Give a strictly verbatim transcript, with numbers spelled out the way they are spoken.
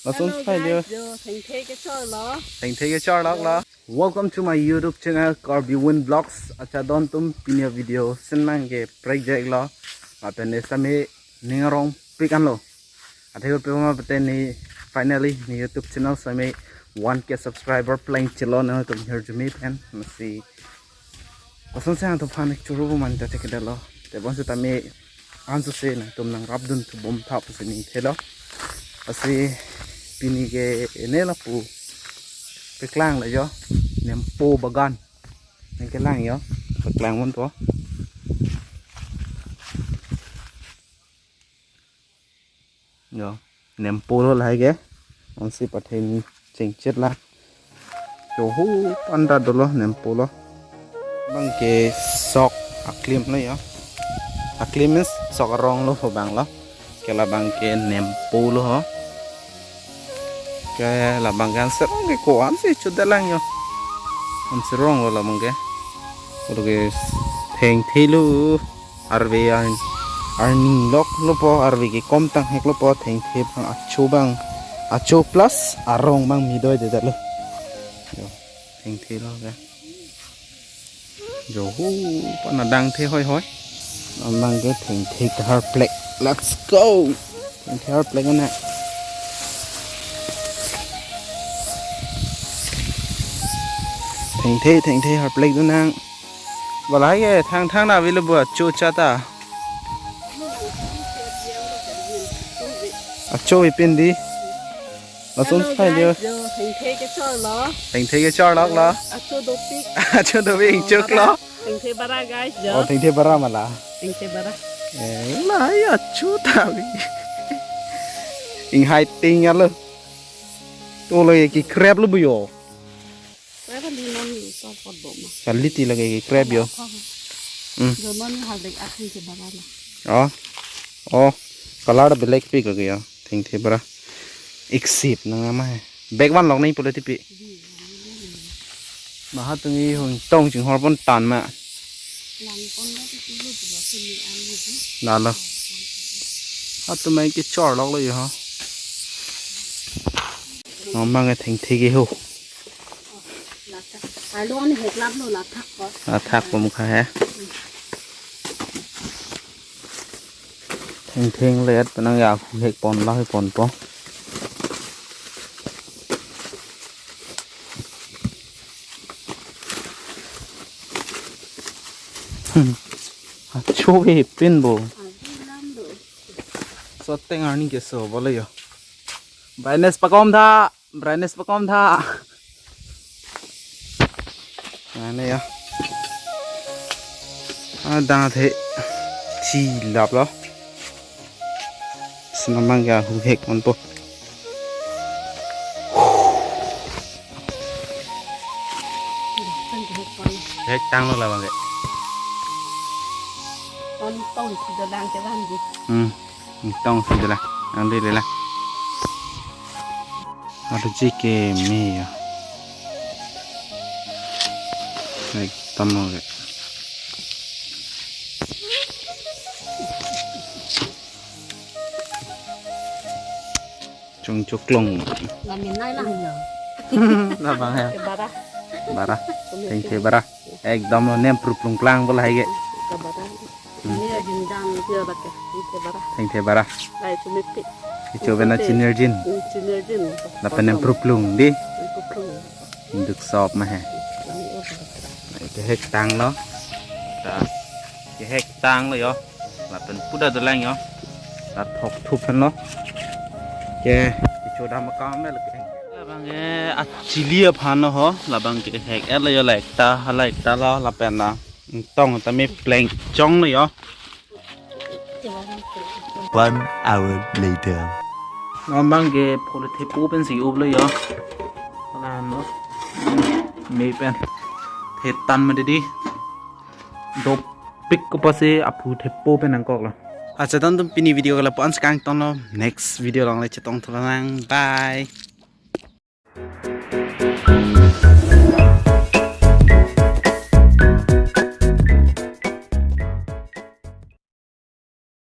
Lason Hello, sai dia. Guys, jo, thengthe kechorlo. Thengthe kechorloklo. Welcome to my YouTube channel, Karbi Win Vlogs. Acha don atum, pini avideo si nangkeprek jeklo. Lapen ne sami ning arongpik anlo. Athe ko pema pete ne finally ne YouTube channel sami one K subscriber pleng chelo, nangtum hirjume pen. Masi lason sai nangtumphan choro man ta thekthe lo. Tebon setame ansose nangtum nangrapdun thubom tha pusi ning thelo. Lasi pini ke ene lapu paklang lo jo. Nempo bagan. Nangkelang jo. Paklang ponpo. Jo. Nempo lo lahai ke. Ansi pathen chengchet la. Jo, hu panda dolo nempo lo. Bang ke sok aklim lo jo. Aklim means sok arong lo ho bang lo. Ke labang ke nempo lo ho. Ke labang ke ansi rong ke ko-an si chudelang jo. Ansi rong lo labang ke. Oke, thengthe lo. Arve an arni lok lo po, arve ke kom tanghek lo po, thengthe bang acho bang, acho plus arong bang midoi de lo. Jo, thengthe lo ke. Jo, hu pana dangthe hoi hoi. Amang ke thengthe kahar plek. Let's go. Thengthe har plek na. Thengthe, thengthe har plek do nang. Balai ke thang thang na vile bu acho chata. Acho ipin di. Lason Hello, sai dia. Guys, jo, thengthe kechorlo. Thengthe kechorloklo. Acho dopik. Acho dopik, ingchoklo. Thengthe bara, guys, jo. Oh, thengthe bara mala. Thengthe bara. Eh, la ya acho ta bi. Inghai ting ya lo. To lo ye kekrep lo bu jo. Saya kan di non ni to pot bo ma. Kali ti lagi kekrep jo. Hmm. Jo non ni hal dek asin ke bara la. Oh. Oh. Color black pi lagi ya. Thengthe bara. Iksip nang ama hai. Bag van lok nai pula tipi. Maha tungi hung tong chinghor pon tan ma. Lang pon na tipi lu pula sini ani di. Lalo. Atum ai kechorloklo yo ha. Ngomang thengthe ke ho. Lathak. Alu ani heklap lo lathak ko. Lathak ko mukha he. Thengtheng let penang ya hu hek pon la hek ponpo. Acho ve pin bo. Avi lam do. So teng arni keso bole yo. Brightness pakom tha. Brightness pakom tha. Ane ya. Adang the chi lap lo. Senamang ya hu hek ponpo. Hek tang lo labang ke. Ton tong si dolang ke bang di. Hmm. Tong si dolang. Ang di lela. Arje ke me ya. Ekdom oke. Chungchuklong. Lamin nai lang ya. Labang ya. Ke bara. Bara. Thengthe bara. Ekdom lo nem pruplung plang bola hai ke. Ke bara. Ini ya jin jang dia bak ya. Ini ke bara. Thengthe bara. Lai chumit ti. Icho bena chinir jin. Ini chinir jin. Lapen nem pruplung di. Ini pruplung. Induk sop ma he. Ini oh, bara. Kehek tang lo. Ta. Kehek tang lo yo. Lapen puda dolang yo. La thok thup hen lo. Ke, kecho dam akam lo ke. Labang ke achili aphan lo ho. Labang ke hek et lo yo la ekta, hala ekta lo lapen la. Tong tame pleng chong lo yo. One hour later. Labang ke phule thepo pen si up lo yo. Hala no. Me pen. Thetan ma di di. Dopik ko pasi aphu thepo pen nangkok lo. Acha don atum pini video ke lapu-an si kangton lo. Next video along le chetong thu lang. Bye.